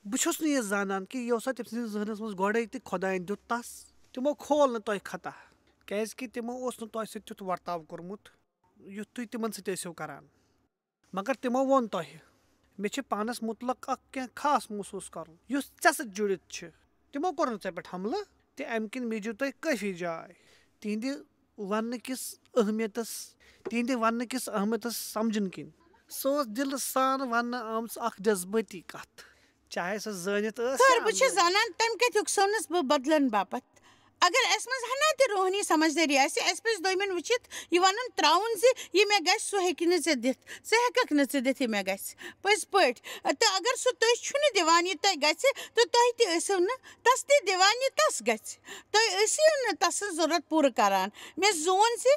بہٕ چھُس نہٕ یہِ زانان کہِ یہِ اوسا تٔمۍ سٕنٛدِس ذہنس منٛز گۄڈے تہٕ خۄداین دیُت تس۔ تِمو کھول نہٕ تۄہہِ خطا، کیازِ کہِ تِمو اوس نہٕ تۄہہِ سۭتۍ تیُتھ ورتاو کوٚرمُت، یُتھ تُہۍ تِمن سۭتۍ ٲسِو کران۔ مگر تِمو ووٚن تۄہہِ، مےٚ چھِ پانس مُتعلق اکھ کینٛہہ خاص محسوٗس کرُن، یُس ژےٚ سۭتۍ جُڑِتھ چھِ۔ تِمو کوٚر نہٕ ژےٚ پٮ۪ٹھ حملہٕ، تہٕ امہِ کِنۍ میجِو تۄہہِ کٲفی جاے۔ تِہنٛدِ وننہٕ کِس اہمیتس، تِہنٛدِ وننہٕ کِس اہمیتس سمجھنہٕ کِنۍ۔ سۄ ٲس دِلہٕ سان وننہٕ آمٕژ اکھ جذبٲتی کتھ، چاہے سۄ زٲنِتھ ٲس خٲر، یا بہٕ چھَس اندٲزی۔ زانان، تَمہِ کَتھِ یُک سونَس بہٕ بدلن باپتھ۔ اگر اَسہِ منٛز ہنا تہِ روحٲنی سمجھدٲری آسہِ، اَسہِ پَزِ دوٚیمٮ۪ن وٕچھِتھ یہِ وَنُن ترٛاوُن زِ یہِ مےٚ گژھِ، سُہ ہیٚکہِ نہٕ ژےٚ دِتھ، ژٕ ہٮ۪کَکھ نہٕ ژٕ دِتھ یہِ مےٚ گژھِ۔ پٔزۍ پٲٹھۍ۔ تہٕ اگر سُہ تٔسۍ چھُنہٕ دِوان یہِ تۄہہِ گژھِ، تہٕ تۄہہِ تہِ ٲسِو نہٕ تَس تہِ دِوان یہِ تَس گژھِ۔ تُہۍ ٲسِو نہٕ تَسٕنٛز ضروٗرت پوٗرٕ کران۔ مےٚ زون زِ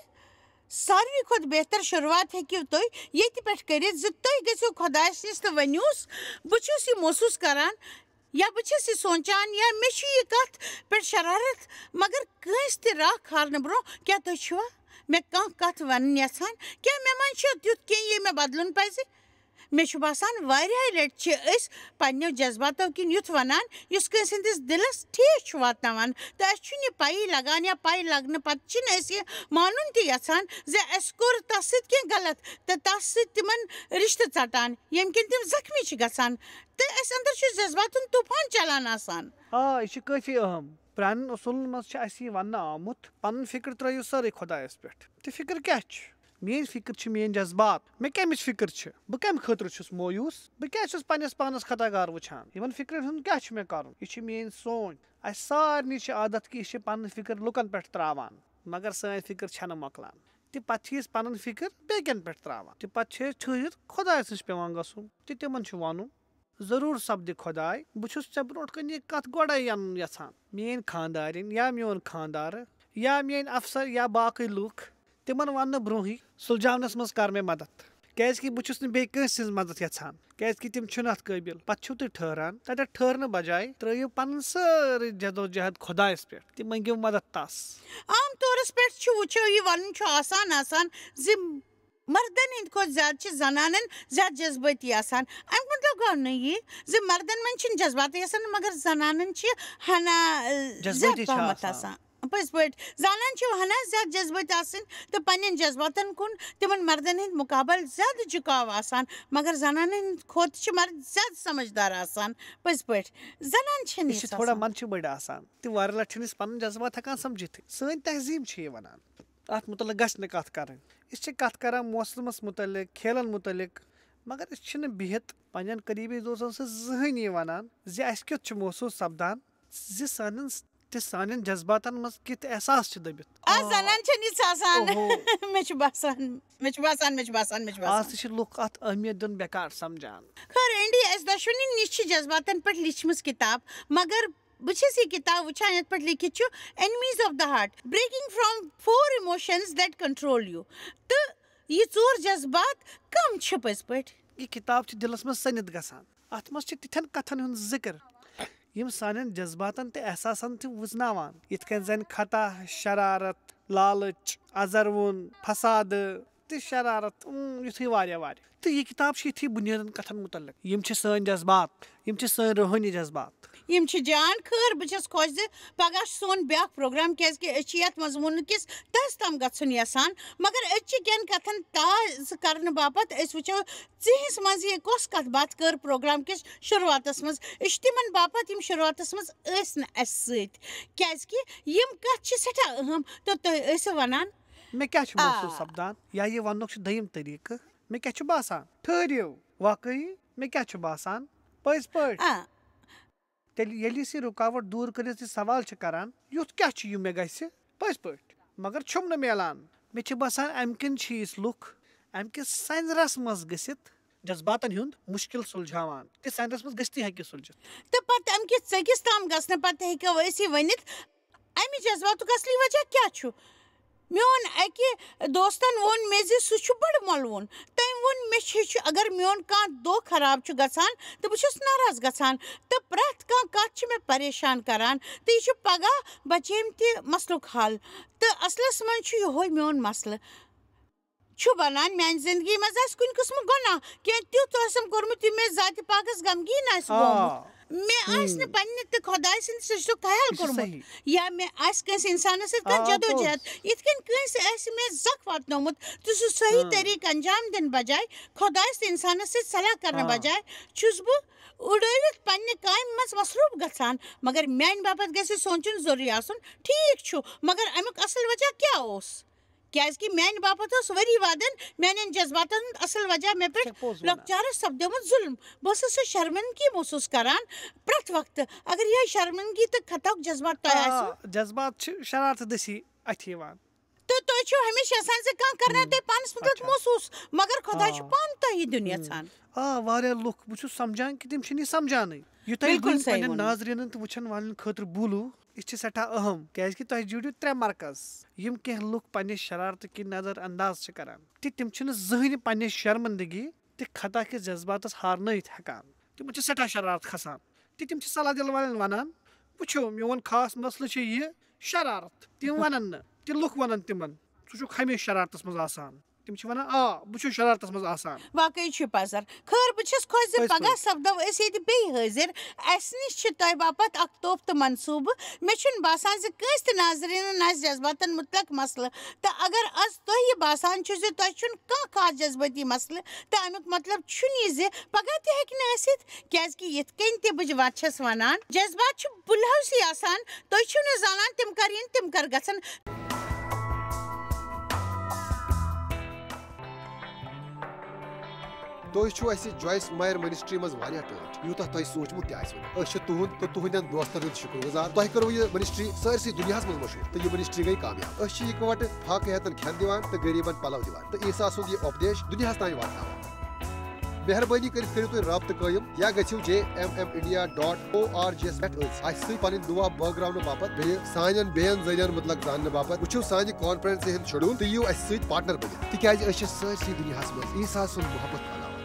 ساروی کھۄتہٕ بہتر شروٗعات ہیٚکِو تُہۍ ییٚتہِ پٮ۪ٹھ کٔرِتھ زِ تُہۍ گٔژھِو خۄدایَس نِش تہٕ ؤنِوس، "بہٕ چھُس یہِ محسوٗس کران، یا بہٕ چھَس یہِ سونٛچان، یا مےٚ چھُ یہِ کَتھ پٮ۪ٹھ شرارت، مگر کٲنٛسہِ تہِ راہ کھارنہٕ برٛونٛہہ، کیٛاہ تُہۍ چھِوا مےٚ کانٛہہ کَتھ وَنٕنۍ یَژھان؟ کیٛاہ مےٚ منٛز چھُ تیُتھ کینٛہہ ییٚمۍ مےٚ بدلُن پَزِ؟" مےٚ چھُ باسان، واریاہہِ لٹہِ چھِ أسۍ پننیو جذباتو کِنۍ یُتھ ونان، یُس کٲنٛسہِ ہٕنٛدِس دِلس ٹھیس چھُ واتناوان، تہٕ اَسہِ چھُنہٕ یہِ پَیی لگان، یا پَے لگنہٕ پتہٕ چھِنہٕ أسۍ یہِ مانُن تہِ یژھان زِ اَسہِ کوٚر تَس سۭتۍ کینٛہہ غلط، تہٕ تَس سۭتۍ تِمن رشتہٕ ژٹان، ییٚمہِ کِنۍ تِم زخمی چھِ گژھان، تہٕ اَسہِ اندر چھُ جذباتُن طوفان چلان آسان۔ آ، یہِ چھُ کٲفی اہم۔ پرٛانٮ۪ن اصوٗلن منٛز چھُ اَسہِ یہِ وننہٕ آمُت، "پنٕنۍ فکر ترٲیِو سٲرٕے خۄدایس پٮ۪ٹھ۔" تہٕ فکر کیٛاہ چھِ؟ میٲنۍ فکر چھِ میٲنۍ جذبات۔ مےٚ کمِچ فکر چھِ؟ بہٕ کمہِ خٲطرٕ چھُس مویوٗس؟ بہٕ کیٛازِ چھُس پننِس پانس خطا کار وٕچھان؟ یِمن فکرن ہُنٛد کیٛاہ چھُ مےٚ کرُن؟ یہِ چھِ میٲنۍ سونچ۔ اسہِ سارنٕے چھِ عادت کہِ أسۍ چھِ پنٕنۍ فکر لُکن پٮ۪ٹھ تراوان، مگر سٲنۍ فکر چھنہٕ مۄکلان۔ تہٕ پتہٕ چھِ أسۍ پنٕنۍ فکر بیٚکٮ۪ن پٮ۪ٹھ تراوان۔ تہٕ پتہٕ چھِ أسۍ ٹھٔہرِتھ خۄدایس نِش پٮ۪وان گژھُن۔ تہٕ تِمن چھُ ونُن، "ضروٗر سپدِ خۄداے، بہٕ چھُس ژےٚ برونٛٹھ کنہِ یہِ کتھ گۄڈے انُن یژھان۔ میٲنۍ خاندارِنۍ یا میون خاندارٕ یا میٲنۍ افسر یا باقٕے لُکھ، تِمن وننہٕ برونٛہٕے سُلجاونس منٛز کر مےٚ مدد، کیازِ کہِ بہٕ چھُس نہٕ بیٚیہِ کٲنٛسہِ ہٕنٛز مدد یژھان، کیازِ کہِ تِم چھِنہٕ اتھ قٲبِل۔" پتہٕ چھِو تُہۍ ٹھٔہران، تتٮ۪تھ ٹھٔہرنہٕ بجایہِ ترٲیِو پنٕنۍ سٲرٕے جدوجہد خۄدایس پٮ۪ٹھ تہٕ مٔنگِو مدد تس۔ عام طورس پٮ۪ٹھ چھُ وٕچھو، یہِ ونُن چھُ آسان آسان زِ مردن ہٕنٛدِ کھۄتہٕ زیادٕ چھِ زنانن زیادٕ جذبٲتی آسان۔ اَمیُک مطلب گوٚو نہٕ یہِ زِ مردن منٛز چھِنہٕ جذباتٕے آسان، مگر زنانن چھِ ہنا، اَ، جذبٲتی زیادٕ چھِ پہمتھ آسان۔ آسان۔ پٔزۍ پٲٹھۍ، زنانن چھِ ہنا زیادٕ جذبٲتۍ آسٕنۍ تہٕ پننٮ۪ن جذباتن کُن تِمن مردن ہٕنٛدِ مُقابل زیادٕ جُکاو آسان، مگر زنانن ہٕنٛدِ کھۄتہٕ چھِ مرد زیادٕ سمجھدار آسان۔ پٔزۍ پٲٹھۍ، زنان چھِنہٕ أسۍ چھِ یِژھ تھوڑا آسان۔ منٛدچھِ بٔڑۍ آسان تہٕ واریاہ لٹہِ چھِنہٕ أسۍ پنُن جذبات ہٮ۪کان سمجھِتھٕے۔ سٲنۍ تہذیٖب چھِ یہِ ونان۔ اتھ متعلق گژھِ نہٕ کتھ کرٕنۍ۔ أسۍ چھِ کتھ کران موسمس متعلق، کھیلن متعلق، مگر أسۍ چھِنہٕ بِہِتھ پننٮ۪ن قریبی دوستن سۭتۍ زٕہٕنۍ یہِ ونان زِ اسہِ کیُتھ چھُ محسوس سپدان زِ سانٮ۪ن تہٕ سانٮ۪ن جذباتن منٛز کِتھ احساس چھِ دٔبِتھ۔ آ، آ۔ زنان چھَنہٕ یِژھ آسان۔ اوہو۔ مےٚ چھُ باسان، مےٚ چھُ باسان، مےٚ چھُ باسان، مےٚ چھُ باسان۔ آز تہِ چھِ لُکھ اتھ اہمیت دیُن بیکار سمجھان۔ خٲر، اینڈی، اَسہِ دۄشوٕنی نِش چھِ جذباتن پٮ۪ٹھ لیٖچھمٕژ کِتاب، مگر بہٕ چھَس یہِ کِتاب وٕچھان، یَتھ پٮ۪ٹھ لیٚکھِتھ چھُ Enemies of the Heart: Breaking from Four Emotions That Control You۔ تہٕ یہِ ژور جذبات کم چھِ پٔزۍ پٲٹھۍ؟ یہِ کِتاب چھِ دِلس منٛز سٔنِتھ گژھان۔ اتھ منٛز چھِ تِتھٮ۪ن کتھن ہُنٛد ذِکر، یِم سانٮ۪ن جذباتن تہٕ احساسن تہِ وُزناوان، یِتھ کٔنۍ زن خطا، شرارت، لالچ، ازروُن، فسادٕ تہٕ شرارت، اۭں، یُتھُے واریاہ واریاہ۔ تہٕ یہِ کِتاب چھِ یِتھی بُنیٲدن کتھن مُتعلق۔ یِم چھِ سٲنۍ جذبات، یِم چھِ سٲنۍ روحٲنی جذبات۔ یِم چھِ جان خٲر۔ بہٕ چھَس خۄش زِ پگاہ چھُ سون بیٛاکھ پروگرام، کیٛازِکہِ أسۍ چھِ یَتھ مضموٗنہٕ کِس تہَس تام گژھُن یَژھان، مگر أزچہِ کٮ۪ن کَتھَن تازٕ کرنہٕ باپتھ أسۍ وٕچھو ژِہِس منٛز یہِ کۄس کَتھ باتھ کٔر پروگرام کِس شروٗعاتَس منٛز۔ أسۍ چھِ تِمَن باپتھ، یِم شروٗعاتَس منٛز ٲسۍ نہٕ اَسہِ سۭتۍ، کیٛازِکہِ یِم کَتھ چھِ سٮ۪ٹھاہ اہم تہٕ تُہۍ ٲسِو وَنان۔ مےٚ کیٛاہ چھُ آ۔ محسوٗس سپدان، یا یہِ وننُک چھُ دوٚیِم طریٖقہٕ، مےٚ کیٛاہ چھُ باسان؟ ٹھٔہرِو، واقعی مےٚ کیٛاہ چھُ باسان؟ پٔزۍ پٲٹھۍ۔ آ۔ تیٚلہِ ییٚلہِ أسۍ یہِ رُکاوٹ دوٗر کٔرِتھ یہِ سوال چھِ کران، یُتھ کیٛاہ چھُ یہِ مےٚ گژھِ؟ پٔزۍ پٲٹھۍ۔ مگر چھُم نہٕ میلان۔ مےٚ چھِ باسان، اَمہِ کِنۍ چھِ أسۍ لُکھ اَمہِ کِس سنجرس منٛز گٔژھِتھ جذباتن ہُنٛد مُشکِل سُلجھاوان۔ تہٕ سنجرس منٛز گٔژھتھٕے ہیٚکہِ یہِ سُلجھِتھ۔ تہٕ پتہٕ اَمہِ کِس ژٔکِس تام گژھنہٕ پتہٕ ہیٚکو أسۍ یہِ ؤنِتھ، اَمہِ جذباتُک اصلی وجہ کیٛاہ چھُ؟ میون اَکہِ دوستن ووٚن مےٚ زِ سُہ چھُ بڑٕ مۄلوُن۔ تٔمۍ ووٚن، مےٚ چھُ، چھُ، اگر میون کانٛہہ دۄہ خراب چھُ گژھان تہٕ بہٕ چھُس ناراض گژھان، تہٕ پرٛٮ۪تھ کانٛہہ کتھ چھِ مےٚ پریشان کران، تہٕ یہِ چھُ پگاہ بچیمتہِ مسلُک حل، تہٕ اصلس منٛز چھُ یِہوے میون مسلہٕ۔ چھُ بنان میانہِ زندگی منٛز آسہِ کُنہِ قٕسمُک گۄناہ، کینٛہہ تیُتھ آسٮ۪م کوٚرمُت، یہِ مےٚ ذاتِ پاکس غمگیٖن آسہِ آ۔ گوٚمُت۔ مےٚ آسہِ نہٕ ہم۔ پننہِ تہٕ خۄداے سٕنٛدِ سٕجدُک خیال یہِ چھُ کوٚرمُت، صحیح۔ یا مےٚ آسہِ کٲنٛسہِ انسانس سۭتۍ کانٛہہ آ، جدوجہد۔ پوٚز۔ یِتھ کٔنۍ کٲنٛسہِ آسہِ مےٚ زکھ واتنومُت تہٕ سُہ صحیح ہاں۔ طریٖقہٕ انجام دِنہٕ بجایہِ خۄدایس تہٕ انسانس سۭتۍ صلاح کرنہٕ ہاں۔ بجایہِ چھُس بہٕ اُڑٲوِتھ پننہِ کامہِ منٛز مصروٗف گژھان۔ مگر میانہِ باپتھ گژھِ سونٛچُن ضروٗری آسُن، ٹھیٖک چھُ، مگر امیُک اصل وجہ کیٛاہ اوس؟ کیٛازِکہِ میانہِ باپتھ اوس ؤری وادن میانٮ۪ن جذباتن ہُنٛد اصل وجہ مےٚ پٮ۪ٹھ چھےٚ پوٚز ونان۔ لۄکچارس سپدیومُت ظُلم۔ بہٕ ٲسٕس سۄ شرمندگی محسوٗس کران پرٛٮ۪تھ وقتہٕ۔ اگر یِہے شرمندگی تہٕ خطاہُک جذبات تۄہہِ آ، آسِوٕ۔ جذبات چھِ شرارتہٕ دٔسی اَتھِ یِوان۔ تُہۍ چھِو ہمیشہِ یژھان زِ کانٛہہ کرناو تۄہہِ پانس مُتعلق اچھا۔ محسوٗس، مگر خۄداے چھُ آ۔ پانہٕ تۄہہِ یہِ دیُن یژھان۔ آ، واریاہ لُکھ، بہٕ چھُس سمجھان کہِ تِم چھِنہٕ یہِ سمجھانٕے۔ یوٗتاہ یہِ بِلکُل بہٕ صحیح پننٮ۪ن ووٚنمُت۔ ناظریٖنن تہٕ وٕچھن والٮ۪ن خٲطرٕ بوٗلوٗ، یہِ چھِ سٮ۪ٹھاہ اہم، کیازِ کہِ تۄہہِ جُڑِو ترٛےٚ مرکز، یِم کینٛہہ لُکھ پننہِ شرارتہٕ کِنۍ نظر انداز چھِ کران، تہٕ تِم چھِنہٕ زٕہٕنۍ پننہِ شرمندگی تہٕ خطا کِس جذباتس ہارنٲوِتھ ہٮ۪کان۔ تِمن چھِ سٮ۪ٹھاہ شرارت کھسان، تہٕ تِم چھِ صلاح دِنہٕ والٮ۪ن ونان، وٕچھِو، میون خاص مسلہٕ چھُ یہِ شرارت۔ تِم ونن نہٕ، تہِ لُکھ ونن تِمن، "ژٕ چھُکھ ہمیشہِ شرارتس منٛز آسان۔" تِم چھِ ونان، "آ، بہٕ چھُس شرارتس منٛز آسان۔" واقعی چھُ پزر۔ خٲر، بہٕ چھَس خۄش زِ پٔزۍ پگاہ پٲٹھۍ۔ سپدو أسۍ ییٚتہِ بیٚیہِ حٲضِر۔ اَسہِ نِش چھِ تۄہہِ باپتھ اکھ تحفہٕ تہٕ منصوٗبہٕ۔ مےٚ چھُنہٕ باسان زِ کٲنٛسہِ تہِ ناظریٖنن آسہِ جذباتن مُتعلق مسلہٕ۔ تہٕ اگر از تۄہہِ یہِ باسان چھُ زِ تۄہہِ چھُنہٕ کانٛہہ خاص جذبٲتی مسلہٕ، تہٕ اَمیُک مطلب چھُنہٕ یہِ زِ پگاہ تہِ ہیٚکہِ نہٕ ٲسِتھ، کیازِ کہِ یِتھ کٔنۍ تہِ بہٕ وَتھ چھَس وَنان، جذبات چھِ بُلہوسٕے آسان، تُہۍ چھِو نہٕ زانان تِم کر یِن، تِم کر گژھن۔ تُہۍ چھِو اَسہِ جویس مایر منسٹری منٛز واریاہ ٹٲٹھۍ، یوٗتاہ تۄہہِ سوٗنٛچمُت تہِ آسِوٕ نہٕ۔ أسۍ چھِ تُہُنٛد تہٕ تُہٕنٛدٮ۪ن دوستن ہُنٛد شُکر گُزار۔ تۄہہِ کٔروٕ یہِ منسٹری سٲرسٕے دُنیاہَس منٛز مشہوٗر، تہٕ یہِ منسٹری گٔے کامیاب۔ أسۍ چھِ یِکوَٹہٕ فاقہٕ ہیتن کھٮ۪ن دِوان تہٕ غریٖبن پلو دِوان، تہٕ عیسیٰ سُنٛد یہِ اُپدیش دُنیاہَس تام واتناوان۔ مہربٲنی کٔرِتھ کٔرِو تُہۍ رابطہٕ قٲیِم یا گٔژھِو J M M India dot O R G یَس پٮ۪ٹھ أتھۍ اَسہِ سۭتۍ پنٕنۍ دُعا بٲگراونہٕ باپتھ، بیٚیہِ سانٮ۪ن بیٚین ذٔریعن مُتعلق زاننہٕ باپتھ وٕچھِو سانہِ کانفرنسہِ ہُنٛد شیڈول تہٕ یِیِو اَسہِ سۭتۍ پارٹنر بٔنِتھ، تِکیازِ أسۍ چھِ سٲرسٕے دُنیاہَس منٛز عیسیٰ سُنٛد محبت پھٔہلاوان۔